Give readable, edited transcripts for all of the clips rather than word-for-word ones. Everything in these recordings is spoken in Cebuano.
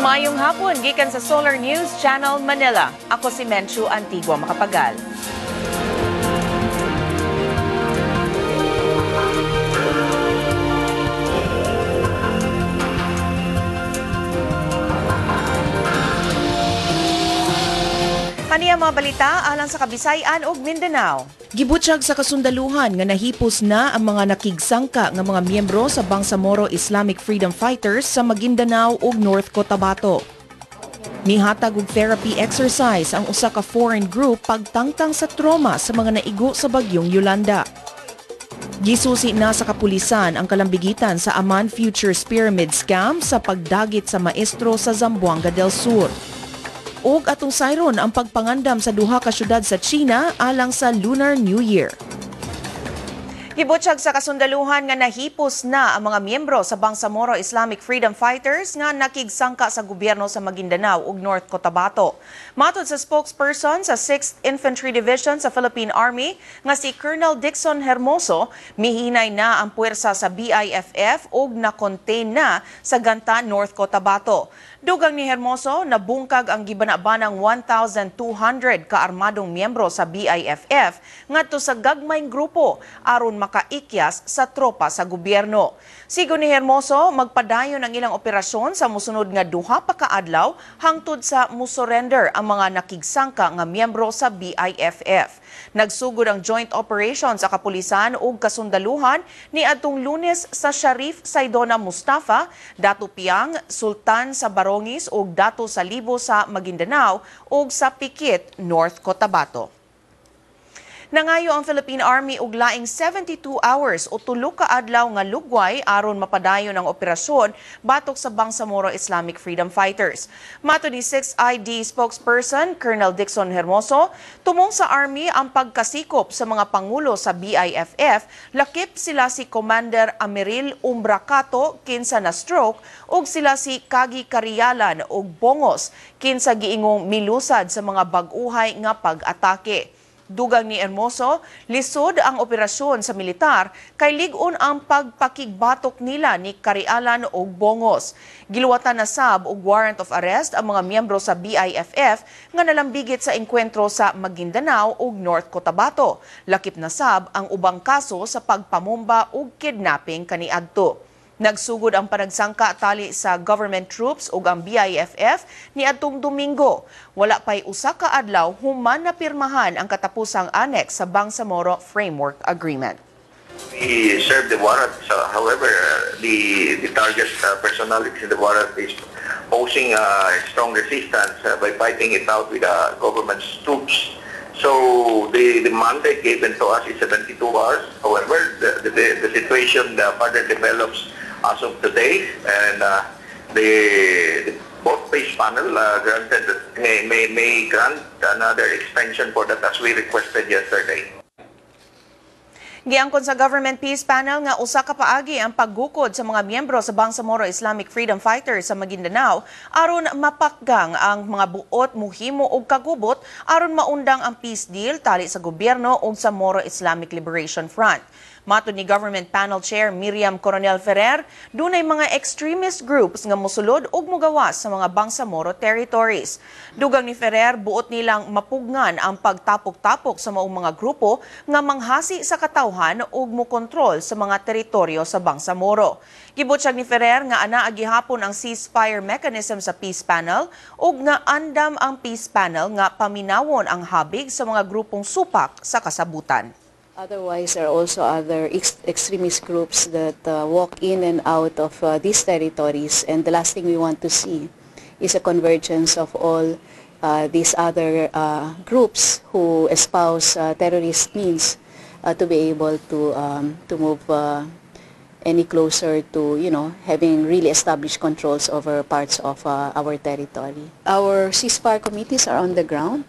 Maayong hapon gikan sa Solar News Channel Manila. Ako si Menchu Antigua Makapagal. Kaniya mga balita alang sa Kabisayan ug Mindanao. Gibutyag sa kasundaluhan nga nahipos na ang mga nakigsangka nga mga miyembro sa Bangsamoro Islamic Freedom Fighters sa Maguindanao ug North Cotabato. Mihatag og therapy exercise ang usa ka foreign group pagtangtang sa trauma sa mga naigo sa bagyong Yolanda. Gisusi na sa kapulisan ang kalambigitan sa Aman Futures Pyramid Scam sa pagdagit sa maestro sa Zamboanga del Sur. Ug atong sayron ang pagpangandam sa duha ka syudad sa China alang sa Lunar New Year. Gibutyag sa kasundaluhan nga nahipos na ang mga miyembro sa Bangsamoro Islamic Freedom Fighters nga nakigsangka sa gobyerno sa Maguindanao ug North Cotabato. Matod sa spokesperson sa 6th Infantry Division sa Philippine Army nga si Colonel Dixon Hermoso, mihinay na ang puwersa sa BIFF ug na-contain na sa Ganta, North Cotabato. Dugang ni Hermoso, nabungkag ang gibana-banang 1,200 kaarmadong miyembro sa BIFF ngadto sa gagmayng grupo aron makaikyas sa tropa sa gobyerno. Sigon ni Hermoso, magpadayon ang ilang operasyon sa musunod nga duha pa ka adlaw hangtod sa musurrender ang mga nakigsangka nga miyembro sa BIFF. Nagsugod ang joint operation sa kapulisan ug kasundaluhan ni adtong Lunes sa Sharif Saidona Mustafa, Datu Piang, Sultan sa Barongis ug Datu Salibo sa Maguindanao ug sa Pikit, North Cotabato. Nangayo ang Philippine Army og laing 72 hours o tulo ka adlaw nga lugway aron mapadayon ang operasyon batok sa Bangsamoro Islamic Freedom Fighters. Matod ni 6ID spokesperson Colonel Dixon Hermoso, tumong sa Army ang pagkasikop sa mga pangulo sa BIFF, lakip sila si Commander Ameril Umbracato kinsa na stroke ug sila si Kagi Karialan ug Bongos kinsa giingong milusad sa mga bag-uhay nga pag-atake. Dugang ni Hermoso, lisod ang operasyon sa militar kay lig-on ang pagpakigbatok nila ni Karialan og Bongos. Giluwatan na sab og warrant of arrest ang mga miyembro sa BIFF nga nalambigit sa engkwentro sa Maguindanao ug North Cotabato. Lakip na sab ang ubang kaso sa pagpamumba ug kidnapping kaniadto. Nagsugod ang panagsangka tali sa government troops ug ang BIFF niadtong Domingo. Wala pa'y usa ka adlaw human napirmahan ang katapusang annex sa Bangsamoro Framework Agreement. We served the warrant. So, however, the target personality in the warrant is posing strong resistance by fighting it out with the government's troops. So the mandate given to us is 72 hours. However, the situation further develops as of today, and the both peace panel granted may grant another extension for that as we requested yesterday. Giangkon sa Government Peace Panel nga usa ka paagi ang paggukod sa mga miyembro sa Bangsamoro Islamic Freedom Fighters sa Maguindanao aron mapakgang ang mga buot muhimo og kagubot aron maundang ang peace deal tali sa gobyerno ug sa Moro Islamic Liberation Front. Matod ni Government Panel Chair Miriam Coronel Ferrer, dunay mga extremist groups nga mosulod ug mogawas sa mga Bangsamoro territories. Dugang ni Ferrer, buot nilang mapugngan ang pagtapok-tapok sa maong mga grupo nga manghasi sa katawhan ug mokontrol sa mga teritoryo sa Bangsamoro. Gibutyag ni Ferrer nga anaa gihapon ang ceasefire mechanism sa Peace Panel ug nga andam ang Peace Panel nga paminawon ang habig sa mga grupong supak sa kasabutan. Otherwise, there are also other extremist groups that walk in and out of these territories, and the last thing we want to see is a convergence of all these other groups who espouse terrorist means to be able to move any closer to having really established controls over parts of our territory. Our ceasefire committees are on the ground.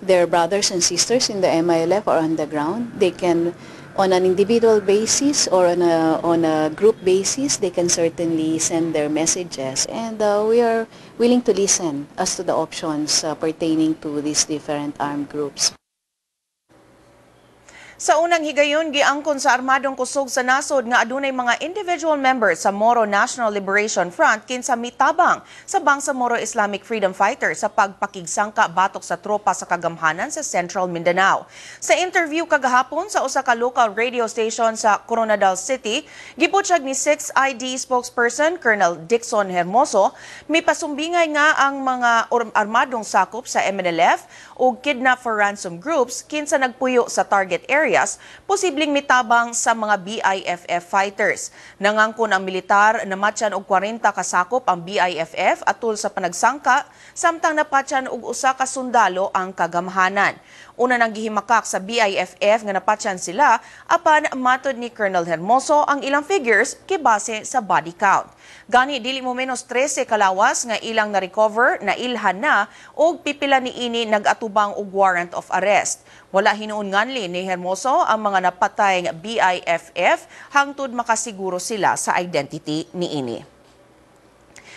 Their brothers and sisters in the MILF are on the ground. They can, on an individual basis or on a group basis, they can certainly send their messages. And we are willing to listen as to the options pertaining to these different armed groups. Sa unang higayon, giangkon sa armadong kusog sa nasod nga adunay mga individual members sa Moro National Liberation Front kinsa mitabang sa Bangsamoro Islamic Freedom Fighters sa pagpakigsangka batok sa tropa sa kagamhanan sa Central Mindanao. Sa interview kagahapon sa usa ka local radio station sa Koronadal City, gibutsyag ni 6 ID spokesperson Colonel Dixon Hermoso, mipasumbingay nga ang mga armadong sakop sa MNLF ug kidnap for ransom groups kinsa nagpuyo sa target areas, posibleng mitabang sa mga BIFF fighters. Nangangkon ang militar na matyan og 40 kasakop ang BIFF atul sa panagsangka, samtang napatyan og usa ka sundalo ang kagamhanan. Una nang gihimakak sa BIFF nga napatyan sila, apan matod ni Colonel Hermoso, ang ilang figures kibase sa body count. Gani dili mo menos 13 kalawas nga ilang na-recover, na ilhan na og pipila niini nag-atubang og warrant of arrest. Wala hinuon nganli ni Hermoso ang mga napatay BIFF hangtod makasiguro sila sa identity niini.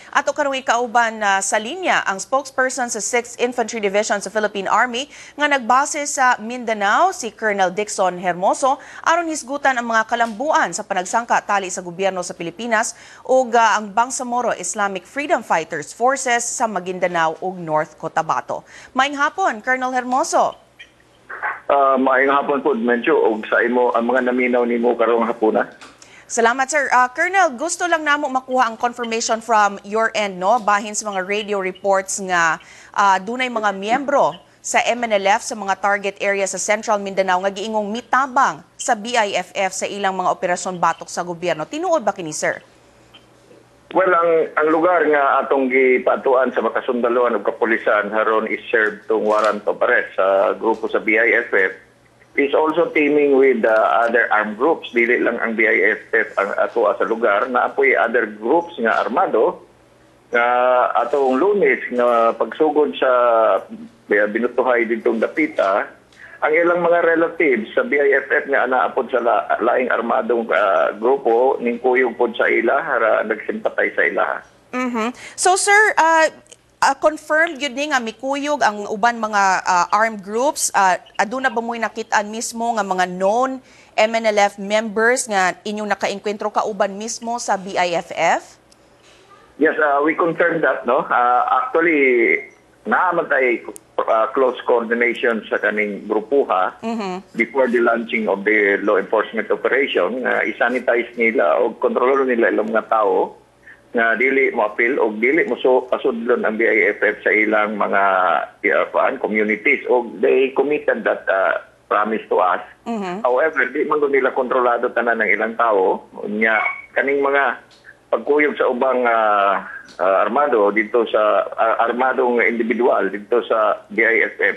Ato karong ikauban na sa linya ang spokesperson sa 6th Infantry Division sa Philippine Army nga nagbase sa Mindanao, si Colonel Dixon Hermoso, aron hisgutan ang mga kalambuan sa panagsangka tali sa gobyerno sa Pilipinas ug ang Bangsamoro Islamic Freedom Fighters Forces sa Maguindanao ug North Cotabato. Maayong hapon, Colonel Hermoso. Maayong hapon po, Mencho, og sa imo ang mga naminaw nimo karong hapuna. Salamat, sir. Colonel, gusto lang namo makuha ang confirmation from your end, no? Bahin sa mga radio reports nga dunay mga miyembro sa MNLF sa mga target area sa Central Mindanao nga giingong mitabang sa BIFF sa ilang mga operasyon batok sa gobyerno. Tinuod ba kini, sir? Well, ang lugar nga atong gipatuan sa makasundaluhan ug kapulisan haron i-serve tong warrant of arrest sa grupo sa BIFF is also teaming with other armed groups. Dili lang ang BIFF ang ato sa lugar, naa poy other groups nga armado nga atong Lunes nga pagsugod sa binutuhay ditong dapita, ang ilang mga relatives sa BIFF nga anaa pod sa laing armadong grupo ning kuyog pod sa ila hara nagsimpatay sa ila. So sir, confirmed yun ni nga mikuyog ang uban mga armed groups. Aduna ba mo'y nakit-an mismo nga mga known MNLF members nga inyong nakaengkwentro kauban mismo sa BIFF? Yes, we confirm that, no? Actually, naa man tay close coordination sa kaning grupuha before the launching of the law enforcement operation. Isanitize nila o kontrolor nila ilang mga tao nga dili mo apil o dili mo so pasudlon ang BIFF sa ilang mga communities o they committed that promise to us. However, di man gud nila kontrolado tanan ng ilang tao. Nya kaning mga pagkuyog sa ubang armado dito sa armadong individual dito sa BIFF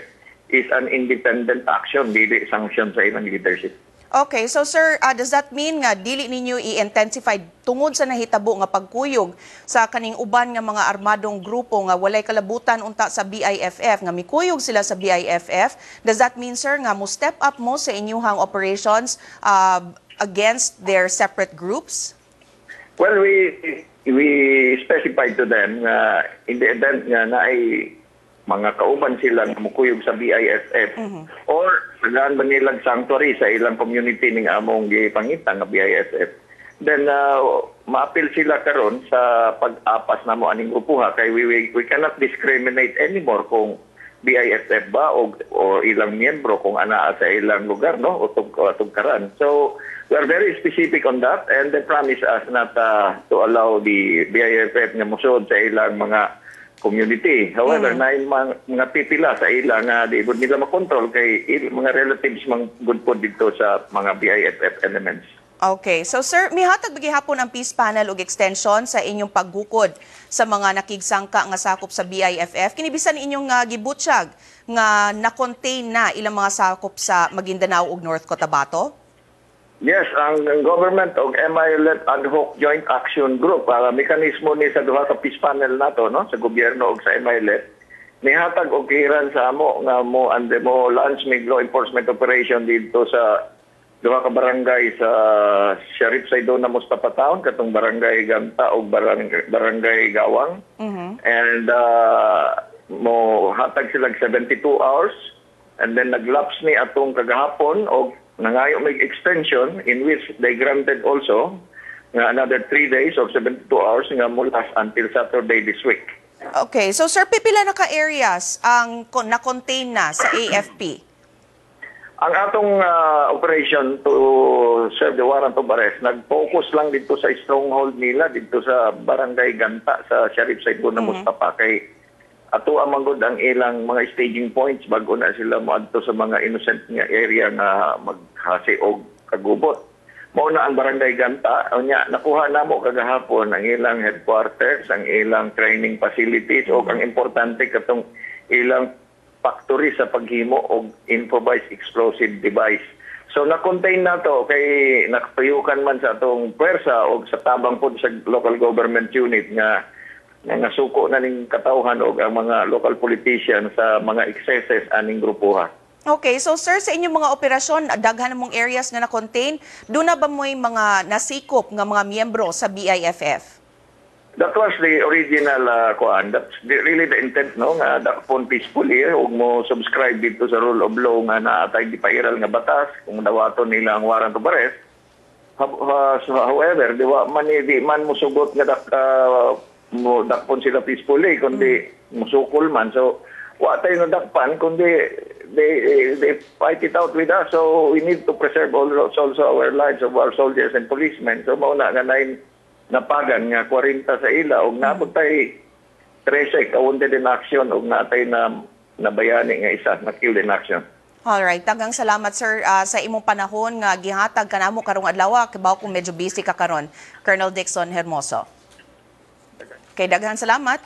is an independent action, dili sanction sa ilang leadership. Okay, so sir, does that mean nga dili ninyo i-intensify tungod sa nahitabo nga pagkuyog sa kaning uban nga mga armadong grupo nga walay kalabutan unta sa BIFF nga mikuyog sila sa BIFF? Does that mean, sir, nga mo step up mo sa inyuhang operations against their separate groups? Well, we specified to them nga in the event nga naay mga kauban sila nga mukuyog sa BIFF or tagaan ba nilang sanctuary sa ilang community ning among gipangita nga BIFF, then maapil sila karon sa pag-apas namo aning grupuha kay we cannot discriminate anymore kung BIFF ba o ilang miyembro kung anaa sa ilang lugar, no, o tugkaran. So we are very specific on that and they promise us not to allow the BIFF nga musod sa ilang mga community. However, naay mga pipila sa ilang nga di gud nila makontrol kay mga relatives man gud po dito sa mga BIFF elements. Okay. So sir, mihatag ba gihapon ang peace panel og extension sa inyong paggukod sa mga nakigsangka nga sakop sa BIFF? Kini bisan inyong gibutsyag nga na-contain na ilang mga sakop sa Maguindanao ug North Cotabato? Yes, ang government og MILF Ad Hoc Joint Action Group, mekanismo ni sa duha ka peace panel nato, no, sa gobyerno og sa MILF, nihatag og clearance sa amo nga mo ande mo launch mig law enforcement operation dito sa duha ka barangay sa Shariff Saidona Mustapha Town, katong Barangay Ganta ug Barangay Gawang. And mo hatag sila 72 hours and then naglapse ni atong kagahapon og Nangayo may extension in which they granted also nga another 3 days of 72 hours nga mo last until Saturday this week. Okay, so sir, pipila na ka areas ang na-contain na sa AFP? Ang atong operation to serve the warrant of arrest, nag-focus lang dito sa stronghold nila dito sa Barangay Ganta sa Shariff Saifuna Mustapha, kay ato amang gud ang ilang mga staging points bago na sila moadto sa mga innocent nga area nga maghasi og kagubot. Mao na ang Barangay Ganta, unya nakuha namo kagahapon ang ilang headquarters, ang ilang training facilities ug ang importante katong ilang factory sa paghimo og improvised explosive device. So na-contain na to kay nakatuyukan man sa atong puwersa og sa tabang pod sa local government unit nga nga nasuko na ning katawhan og ang mga local politician sa mga excesses aning grupuha. Okay, so sir, sa inyong mga operasyon, daghan mong areas nga na-contain, doon na ba mo'y mga nasikop nga mga miyembro sa BIFF? That was the original kuan. That's really the intent, no, nga dakpon peacefully ug mo subscribe dito sa rule of law nga naatay gipairal nga batas kung dawaton nila ang warrant of arrest. So, however, di wa man di man musugot nga mo dakpon sila peacefully kundi musukol man. So wa tayo nadakpan kundi they fight it out with us. So we need to preserve also our lives of our soldiers and policemen. So mao na nga nain napagan nga 40 sa ila og naabot tay 13 ka wounded in action og natay na nabayani nga isa na killed in action. Alright, daghang salamat sir sa imong panahon nga gihatag kanamo karong adlaw, kibaw kung medyo busy ka karon, Colonel Dixon Hermoso. Okay, daghang salamat.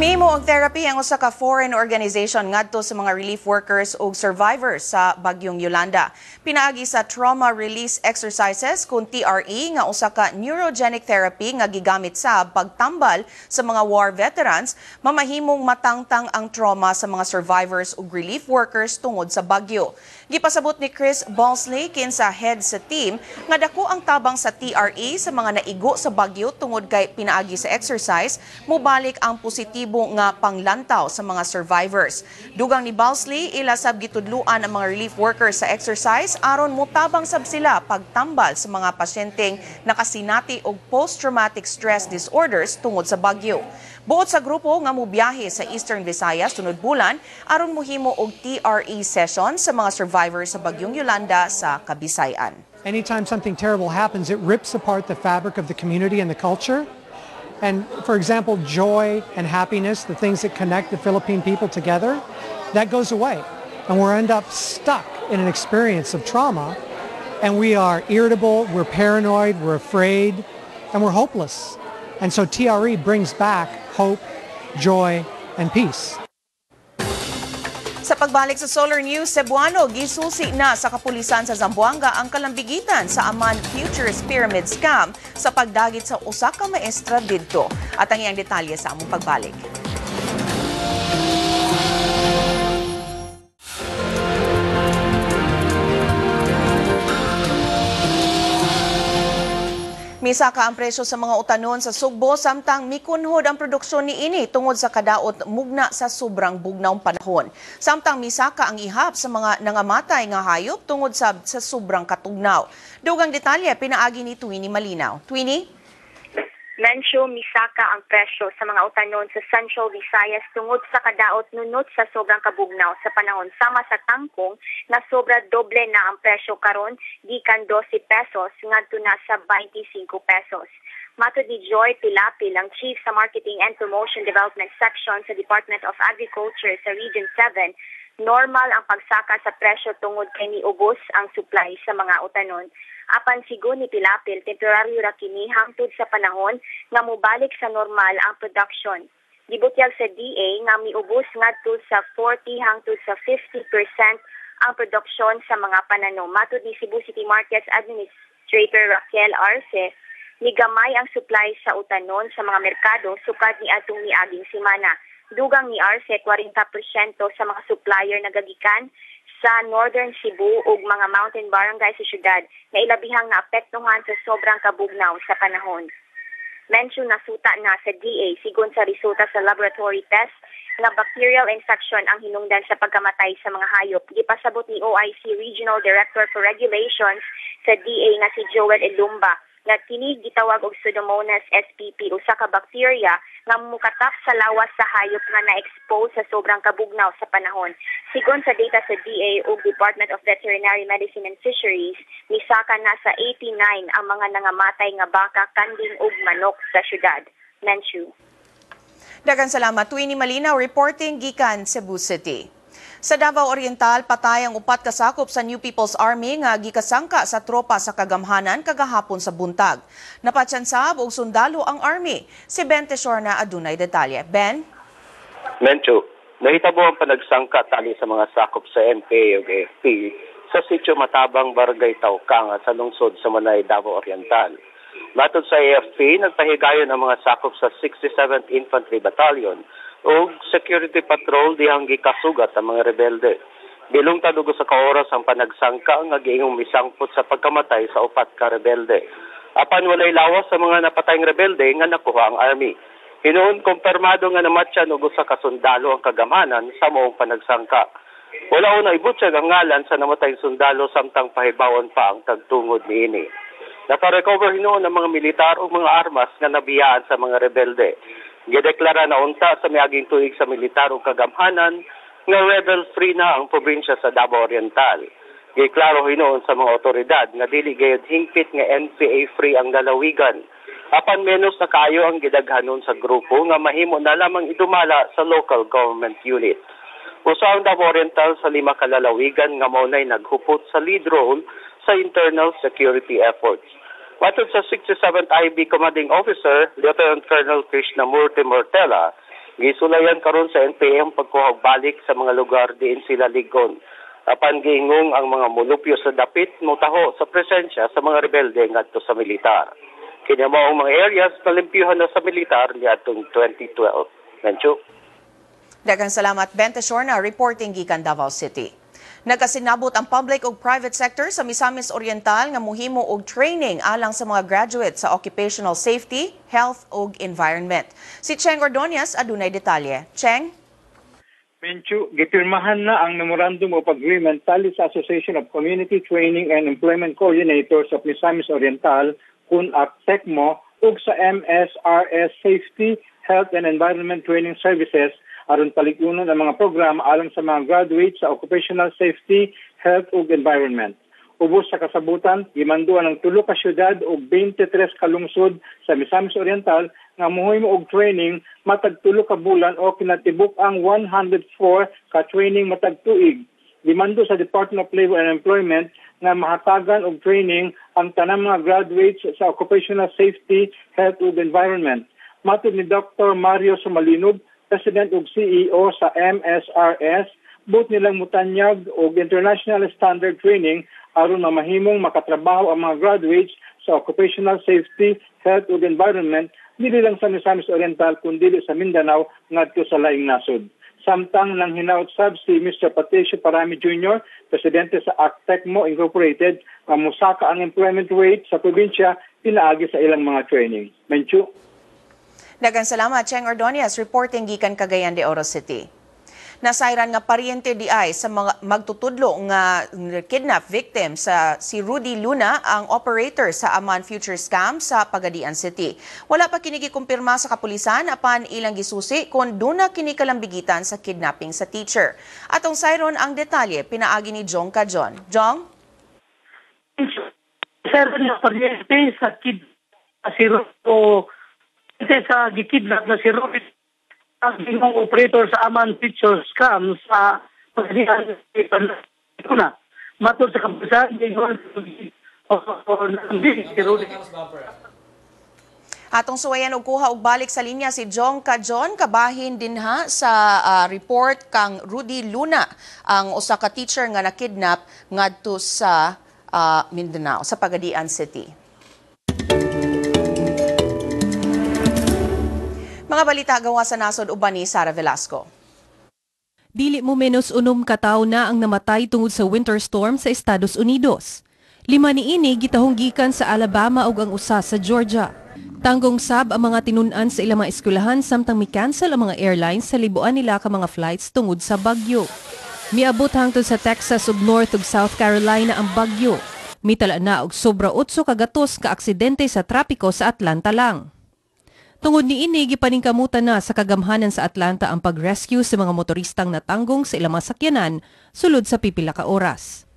Mihimo og therapy ang usa ka foreign organization ngadto sa mga relief workers ug survivors sa Bagyong Yolanda. Pinaagi sa Trauma Release Exercises kun TRE nga usa ka neurogenic therapy nga gigamit sa pagtambal sa mga war veterans, mamahimong matangtang ang trauma sa mga survivors ug relief workers tungod sa bagyo. Gipasabot ni Chris Balsley kinsa head sa team nga dako ang tabang sa TRE sa mga naigo sa bagyo tungod kay pinaagi sa exercise mobalik ang positibo nga panglantaw sa mga survivors. Dugang ni Balsley, ila sab gitudluan ang mga relief workers sa exercise aron motabang sab sila pagtambal sa mga pasyenteng nakasinati og post-traumatic stress disorders tungod sa bagyo. Buot sa grupo nga mobiyahe sa Eastern Visayas sunod bulan aron mohimo og TRE session sa mga survivors sa Bagyong Yolanda sa Kabisayan. Anytime something terrible happens, it rips apart the fabric of the community and the culture. And for example, joy and happiness, the things that connect the Philippine people together, that goes away. And we end up stuck in an experience of trauma, and we are irritable, we're paranoid, we're afraid, and we're hopeless. And so TRE brings back hope, joy, and peace. Sa pagbalik sa Solar News, Cebuano, gisusi na sa kapulisan sa Zamboanga ang kalambigitan sa Aman Futures Pyramid Scam sa pagdagit sa usa ka maestra didto. At ang iyang detalye sa among pagbalik. Misaka ang presyo sa mga utanon sa Sugbo samtang mikunhod ang produksyon niini tungod sa kadaot mugna sa sobrang bugnawng panahon. Samtang misaka ang ihap sa mga nangamatay nga hayop tungod sa sobrang katugnaw. Dugang detalye pinaagi ni Twini Malinaw. Twini? Mensyo, misaka ang presyo sa mga utanon sa Central Visayas tungod sa kadaot nunot sa sobrang kabugnaw sa panahon sama sa tangkong na sobra doble na ang presyo karon gikan 12 pesos ngadto na sa 25 pesos. Matod ni Joy Pilapil, ang Chief sa Marketing and Promotion Development Section sa Department of Agriculture sa Region 7, normal ang pagsaka sa presyo tungod kay niubos ang supply sa mga utanon. Apan sigon ni Pilapil, temporaryo ra kini hangtod sa panahon nga mobalik sa normal ang production. Gibutyag sa DA nga miubos ngadto sa 40 hangtod sa 50% ang produksyon sa mga pananom. Matod ni Cebu City Markets Administrator Raquel Arce, nigamay ang supply sa utanon sa mga merkado sukad ni atong miaging semana. Dugang ni Arce, 40% sa mga supplier nagagikan sa Northern Cebu ug mga mountain barangay sa syudad nga ilabihang naapektuhan sa sobrang kabugnaw sa panahon. Mention, nasuta na sa DA sigon sa resulta sa laboratory test nga bacterial infection ang hinungdan sa pagkamatay sa mga hayop. Gipasabot ni OIC Regional Director for Regulations sa DA nga si Joel Elumba nga kini gitawag og Pseudomonas spp, usa ka bakterya nga mukatap sa lawas sa hayop nga na-expose sa sobrang kabugnaw sa panahon. Sigon sa data sa DA ug Department of Veterinary Medicine and Fisheries, misaka na sa 89 ang mga nangamatay nga baka, kanding ug manok sa syudad. Menchu. Daghang salamat, Twinnie Malinaw, reporting gikan Cebu City. Sa Davao Oriental, patay ang upat kasakop sa New People's Army nga gikasangka sa tropa sa kagamhanan kagahapon sa buntag. Napatsansab og sundalo ang army. Si Ben Teshorna adunay detalye. Ben? Mencho, nahitabo ang panagsangka tali sa mga sakop sa NPA ug AFP sa sitio Matabang, Barangay Taukang sa lungsod sa Manay, Davao Oriental. Matod sa AFP, nagpahigayon ang mga sakop sa 67th Infantry Battalion ug security patrol dihang gikasugat ang mga rebelde. Bilong tadugo sa kaoras ang panagsangka nga giingong misangpot sa pagkamatay sa upat ka rebelde. Apan walay lawas sa mga napatayng rebelde nga nakuha ang army. Hinuon kumpirmado nga namatyan og usa ka sundalo ang kagamanan sa moong panagsangka. Wala una ibutyag ang ngalan sa namatayng sundalo samtang pahibawon pa ang tagtungod niini. Nakarecover hinuon ang mga militar ug mga armas nga nabiyaan sa mga rebelde. Gideklara na unta sa miaging tuig sa militar ug kagamhanan nga rebel free na ang probinsya sa Davao Oriental. Giklaro hinuon sa mga otoridad nga dili gayud hingpit nga NPA free ang lalawigan. Apan menos na kaayo ang gidaghanon sa grupo nga mahimo na lamang idumala sa local government unit. Usa ang Davao Oriental sa 5 ka lalawigan nga mao nay naghupot sa lead role sa internal security efforts. Matod sa 67th IB Commanding Officer, Lieutenant Colonel Krishnamurti Mortela, gisulayan karon sa NPA ang pagkuha og balik sa mga lugar diin sila ligon. Apan giingong ang mga mulupyo sa dapit motaho sa presensya sa mga rebelde ngadto sa militar. Kini mao ang mga areas na limpyuhan na sa militar niadtong 2012. Mencho. Daghang salamat, Ben Teshorna, reporting gikan Davao City. Nagkasinabot ang public ug private sector sa Misamis Oriental nga muhimo og training alang sa mga graduate sa occupational safety, health ug environment. Si Cheng Ordonez adunay detalye. Cheng? Menchu, gipirmahan na ang Memorandum of Agreement tali sa Association of Community Training and Employment Coordinators of Misamis Oriental kun ACTECMO ug sa MSRS Safety, Health and Environment Training Services aron paligunon ang mga programa alang sa mga graduates sa occupational safety, health ug environment. Ubos sa kasabutan, gimanduan ang 3 ka syudad ug 23 ka lungsod sa Misamis Oriental nga muhimo og training matag 3 ka bulan o kinatibuk ang 104 ka training matag tuig. Gimando sa Department of Labor and Employment nga mahatagan og training ang tanang mga graduates sa occupational safety, health ug environment. Matod ni Dr. Mario Sumalinog, President ug CEO sa MSRS, buot nilang mutanyag og international standard training aron mamahimong makatrabaho ang mga graduates sa occupational safety, health ug environment dili lang sa Misamis Oriental kundi sa Mindanao ngadto sa laing nasod. Samtang nang hinaut sab si Mr. Patricio Parami Jr., presidente sa ACTECMO Incorporated, nga mosaka ang employment rate sa probinsya pinaagi sa ilang mga training. Menchu. Daghang salamat, Cheng Ordonez, reporting gikan Cagayan de Oro City. Nasayran nga paryente di ay sa mga magtutudlo nga kidnap victim sa si Rudy Luna ang operator sa Aman Future Scam sa Pagadian City. Wala pa kini gikumpirma sa kapulisan apan ilang gisusi kung duna kini kalambigitan sa kidnapping sa teacher. Atong sayron ang detalye pinaagi ni Jong Kajon. Jong? Sir, nga paryente sa kidnap si Rudy sa gikidnap na si Rudy ang operator sa Aman Future Scam sa Pagadian Luna. Matod sa kapulisan, si Rudy. Atong suwayan og kuha og balik sa linya si Jong Kajon, kabahin dinha sa report kang Rudy Luna, ang usa ka teacher nga nakidnap ngadto sa Mindanao, sa Pagadian City. Mga balita gawa sa nasod uban ni Sara Velasco. Dili mo menos 6 ka tawo na ang namatay tungod sa winter storm sa Estados Unidos. 5 niini gitahong gikan sa Alabama ug ang usa sa Georgia. Tanggong sab ang mga tinun-an sa ilang mga eskwelahan samtang mi-cancel ang mga airlines sa libuan nila ka mga flights tungod sa bagyo. Miabot hangtod sa Texas ug North ug South Carolina ang bagyo. Mitala na og sobra 8 ka gatos ka aksidente sa trapiko sa Atlanta lang. Tungod niini, gipaningkamutan na sa kagamhanan sa Atlanta ang pag-rescue sa mga motoristang natanggong sa ilang mga sakyanan sulod sa pipila ka oras.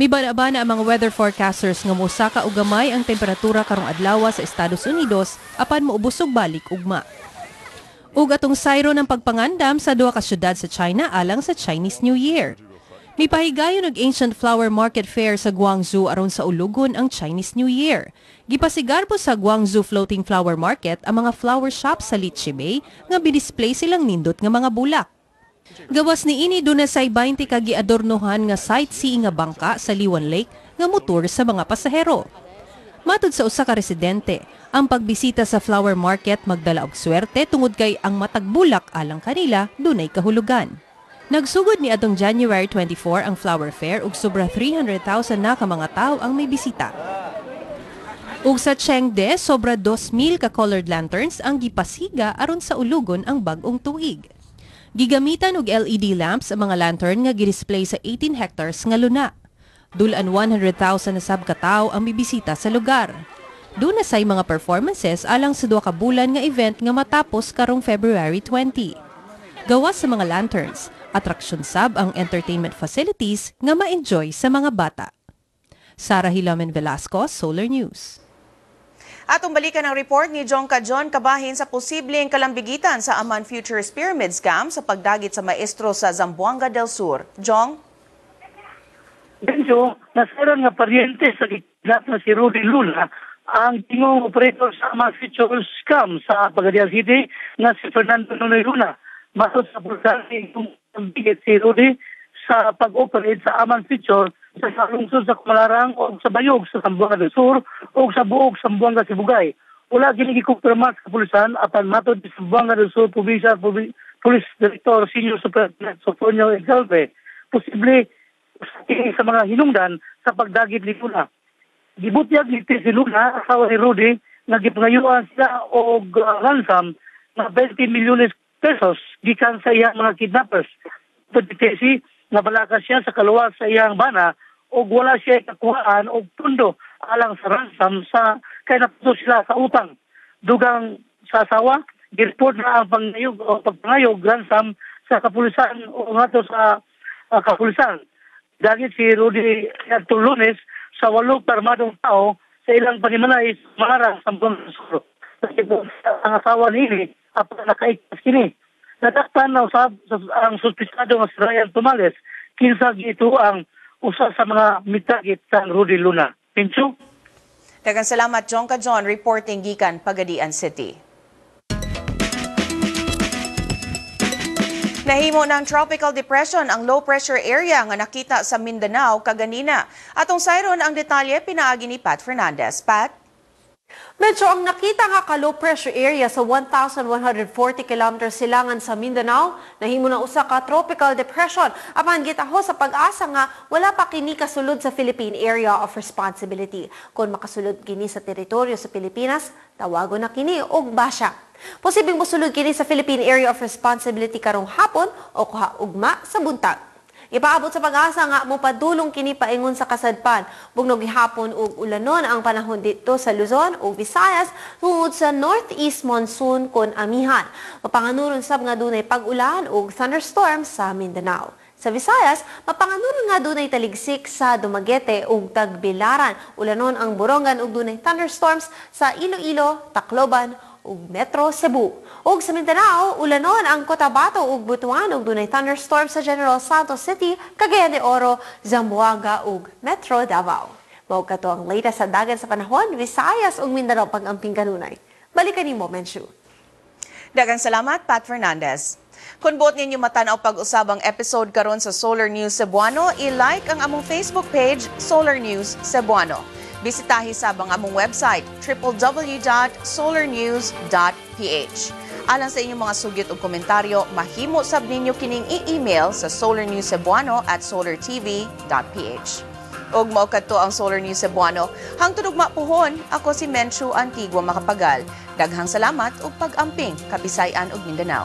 Mibana-bana ang mga weather forecasters nga mosaka og gamay ang temperatura karong adlaw sa Estados Unidos apan moubos og balik ugma. Ug atong sayro ng pagpangandam sa duha ka syudad sa China alang sa Chinese New Year. Mipahigayon og Ancient Flower Market Fair sa Guangzhou aron sa ulugon ang Chinese New Year. Gipasigarbo sa Guangzhou Floating Flower Market ang mga flower shop sa Litchi Bay nga bidisplay silang nindot nga mga bulak. Gawas niini duna say 20 ka giadornohan nga sightseeing nga bangka sa Liwan Lake nga motor sa mga pasahero. Matud sa usa ka residente, ang pagbisita sa flower market magdala og swerte tungod kay ang matag bulak alang kanila dunay kahulugan. Nagsugod ni atong January 24 ang flower fair ug sobra 300,000 na ka mga tawo ang may bisita. Ug sa Chengde, sobra 2,000 ka colored lanterns ang gipasiga aron sa ulugon ang bag-ong tuig. Gigamitan og LED lamps ang mga lantern nga gidisplay sa 18 hectares nga luna. Dulan 100,000 na sab ka tawo ang bibisita sa lugar. Duna say mga performances alang sa 2 ka bulan nga event nga matapos karong February 20. Gawas sa mga lanterns, atraksyon sab ang entertainment facilities nga ma-enjoy sa mga bata. Sara Hilamen Velasco, Solar News. Atong balikan ang report ni Jong Kajon kabahin sa posibleng kalambigitan sa Aman Futures Pyramid Scam sa pagdagit sa maestro sa Zamboanga del Sur. Jong? Benjo, nasairan nga paryente sa gikidnap na si Rudy Luna ang tingong operator sa Aman Futures Scam sa Pagadian City nga si Fernando Nunoy Luna. Matod sa pulsar bigit si Rudy sa pag-operate sa Aman Future sa lungsod sa Kumalarang o sa Bayog sa Zamboanga del Sur o sa Buog sa Zamboanga Sibugay. Wala kini gikumpirma sa kapulisan apan matod sa Zamboanga del Sur Provincial Police Director Senior Superintendent Sofonio Exalve, posible sa mga hinungdan sa pagdagit ni Luna. Gibutyag ni si Luna, asawa ni Rudy, nga gipangayuan sila og ransom nga 20 milyones pesos gikan sa iyang mga kidnappers. Pagkitesi, nabalaka siya sa kaluwas sa iyang bana og wala siya kakuhaan og pundo alang sa ransom sa kay napuso sila sa utang. Dugang sa asawa, gireport na ang pangayog o pagpangayog ransom sa kapulisan o ngadto sa kapulisan. Dagit si Rudy adtong Lunes sa 8 armadong tao sa ilang panimalay sa Malarang sa Zamboanga del Sur. Ang asawa niini apan nakaigtas kini. Nadakpan na usab ang suspitsado nga si Ryan Tumales, kinsa gito ang usa sa mga mitagit sa Rudy Luna. Pincho? Daghang salamat, Jong Kajon, reporting gikan Pagadian City. Nahimo ng tropical depression ang low pressure area nga nakita sa Mindanao kaganina. Atong sayron ang detalye pinaagi ni Pat Fernandez. Pat? Medyo ang nakita nga ka low pressure area sa 1,140 kilometers silangan sa Mindanao, nahimo na usa ka tropical depression. Apan gitaho sa pag-asa nga wala pa kini kasulod sa Philippine Area of Responsibility. Kung makasulod kini sa teritoryo sa Pilipinas, tawagon na kini og basya. Posibleng mosulod kini sa Philippine Area of Responsibility karong hapon o kuha ugma sa buntag. Ipaabot sa pag-asa nga mopadulong kini paingon sa kasadpan. Bugnog gihapon ug ulanon ang panahon dito sa Luzon ug Visayas tungod sa northeast monsoon kon amihan. Mapanganuron sab nga dunay pag-ulan ug thunderstorm sa Mindanao. Sa Visayas, mapanganuron nga dunay taligsik sa Dumaguete ug Tagbilaran. Ulanon ang Borongan ug dunay thunderstorms sa Iloilo, Tacloban ug Metro Cebu. Ug sa Mindanao, ulanon ang Cotabato ug Butuan ug dunay thunderstorm sa General Santos City, Cagayan de Oro, Zamboanga ug Metro Davao. Mao kato ang latest sa dagan sa panahon, Visayas ug Mindanao pag-amping kanunay. Balikan nimo, Menchu. Daghang salamat, Pat Fernandez. Kung buot ninyo matan-aw pag-usab ang episode karon sa Solar News Cebuano, i-like ang among Facebook page, Solar News Cebuano. Bisitahi sab ang among website, www.solarnews.ph. Alang sa inyong mga sugit ug komentaryo, mahimo sab ninyo kining i-email sa solarnewscebuano@solartv.ph. Ug mao kadto ang Solar News Cebuano. Hangtod ugma puhon, ako si Menchu Antigua Makapagal. Daghang salamat ug pag-amping, Kabisay-an ug Mindanao.